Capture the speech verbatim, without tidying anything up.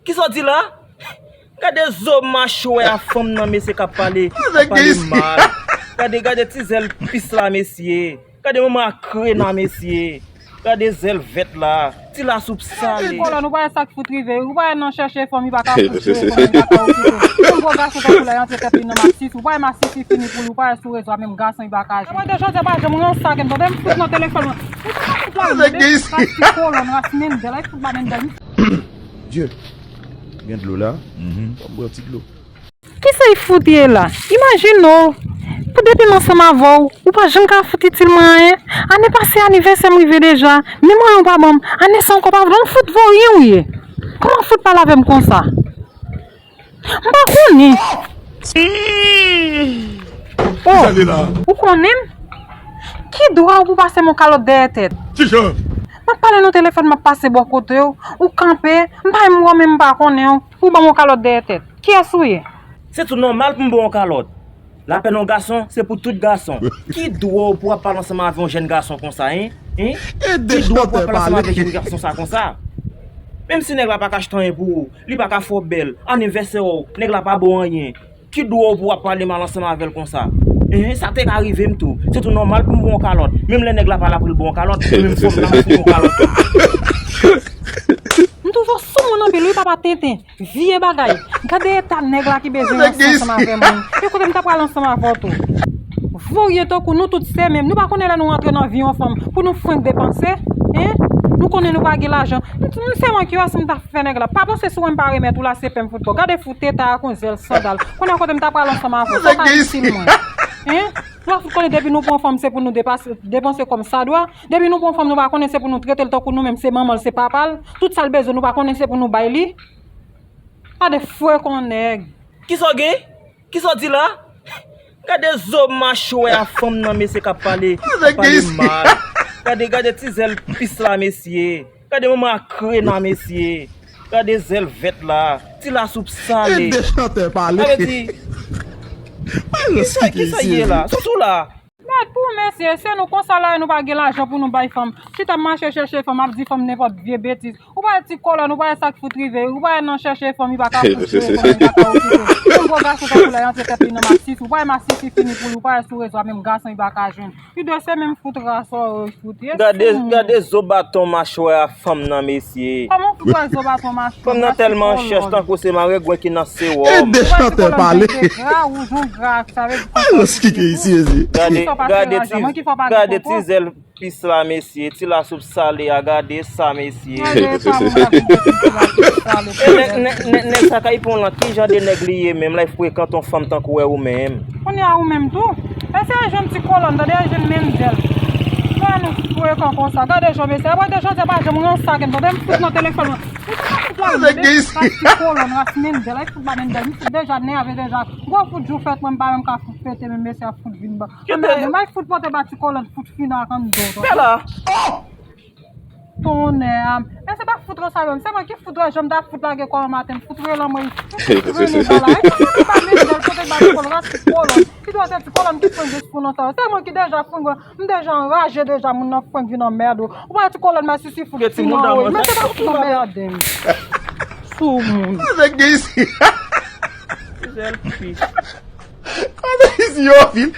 Kisa w di la? Gade zo machwè a fanm nan, mesye, k ap pale, k ap pale mal. Gade, gade ti zèl pis la, mesye. Gade manman a krena, mesye. Gade zèl vèt la. Ti lasoup sale. Ti kolòn, ou pa wè sa k fout rive. Ou pa wè nan chèche fanm, li pa ka fout jwe fanm, li pa ka okipe. Yon gwo gason tankou la, li antre tèt li nan masisi. Ou pa wè masisi fini pou li, ou pa wè sou rezo a, menm gason li pa ka jwe. Mwen deja, se pa janm ranse a ke m tande m fout nan telefòn mwen. Ou pa ka fout la, ou tande? Ras ti kolòn, ras mendèl, ay fout ba mendèl. Dye, gen dlo la? Ban m bwè ti dlo. Kisa y fout ye la? Imajine w, pou depi m ansanm avè w, ou pa janm ka fout itil mwen anyen. Ane pase anivèsè m rive deja, menm anyen w pa ban m. Ane sa ankò pa vle, on fout voryen w ye. Kòman fout pale avè m konsa? M pa konnen. Oh, ou konnen m? Ki dwa w pou pase m yon kalòt dèyè tèt? M ap pale nan telefòn, m ap pase bò kote w, ou kanpe, m pa menm wè w, menm m pa konnen w, ou ban m yon kalòt dèyè tèt. Kiyès ou ye? Se tou nòmal pou m ba w yon kalòt. Lapèn yon gason, se pou tout gason. Ki dwa w pou w ap pale ansanm avè yon jèn gason konsa, en? En? Ki dwa w pou w ap pale ansanm avè jèn gason sa konsa? Menm si nèg la pa ka achte anyen pou ou, li pa ka fè w bèl, anivèsè w, nèg la pa ba w anyen. Ki dwa w pou w ap pale mal ansanm avè l konsa? En, sa te ka rive m tou. Se tou nòmal pou m ba w yon kalòt. Menm lè nèg la pa la pou l ba w yon kalòt, menm fò m la m fout yon kalòt tou. M toujou sou moun anpil wi, papa tenten. Vye bagay. Gade eta nèg la ki bezwen ranse ansanm avè moun. E kote m ta pral ansanm avè w tou? Voryen tankou nou tout se menm. Nou pa konnen lè nou rantre nan vi yon fanm pou nou fwenk depanse? En? Nou konnen nou pa gen lajan. M, m se mwen ki wè si m ta fè nèg la. Pa panse si w wè m pa remèt ou la, se pè m fout ba w. Gade fout eta ak yon zèl sandal. Konnen kote m ta pral ansanm avè w? Sa w ka itil mwen? En? Nou pa fout konnen depi nou pran fanm se pou nou depase, depanse kòm sa dwa. Depi nou pran fanm nou pa konnen se pou nou trete l tankou nou menm se manman l, se papa l. Tout sa l bezwen nou pa konnen se pou nou bay li. Gade frekon nèg. Kisa w gen? Kisa w di la? Gade zo machwè a fanm nan, mesye, k ap pale, k ap pale mal. Gade, gade ti zèl pis la, mesye. Gade manman a krena, mesye. Gade zèl vèt la. Ti lasoup sale. Sa vle di, kisa, kisa ye la? Sou, sou la. Mèt pou mesye, se nou konsa la, nou pa gen lajan pou nou bay fanm. Chita mache chèche fanm, ap di fanm nenpòt vye betiz. Ou pa wè ti kolòn, ou pa wè sa k fout rive, ou pa wè nan chèche fanm, li pa ka fout jwe fanm, li pa ka okipe. Yon gwo gason tankou la, li antre tèt li nan masisi. Ou pa wè masisi fini pou li, ou pa wè sou rezo a, menm gason li pa ka jwenn. Li dwe se menm fout ras ou fout ye. Gade, gade zo baton machwè a fanm nan, mesye. Kòman w fout wè zo baton machwè? Fanm nan tèlman chèch tankou se marengwen ki nan sewòm. Ou wè ti kolòn gra, wouj ou gra, sa vle di konsa. Gade, gade ti, gade ti zèl pis la, mesye. Ti lasoup sale a, gade sa, mesye. Gade sa, moun ka fout ti lasoup sale. E nèg, nèg, nèg, nèg sa kay pon lan, ki jan de nèg li ye menm, la, frekant yon fanm tankou wè ou menm? Kounye a ou menm tou. Eseye jwenn ti kolòn, tande, jwenn mendèl. Wè nou frekan konsa. Gade jan mesye. Apre de jan se pa janm ranse a ke m tande m fout nan telefòn mwen. Ou ta fout la, ras ti kolòn, ras mendèl, ay fout ba mendèl. M fout deja nève deja. Gwo fout jou fèt mwen, m pa menm ka fout pete, men mesye a fout vin ba. Anmède m, ay fout pote ba ti kolòn, fout fin ak anndan. Bèla! Tonnè a m. Men se pa fout sa menm. Se mwen ki fout wè jan m ta fout lage kò an maten. M fout rele anmwey. M fout rele bala. E ki kote ba mendèl, kote ba ti kolòn, ras ti kolòn. Ki dwa se ti kolòn ki fwenk jis pou nan sa yo. Se mwen ki deja fwenk, m deja anraje deja, moun nan fwenk vin anmède w. Ou pa ti kolòn masisi fout fin anmwey. Men se pa fout anmède m. Sou moun. Kote gen isi? Zèl pis. Kote isi yo, vil?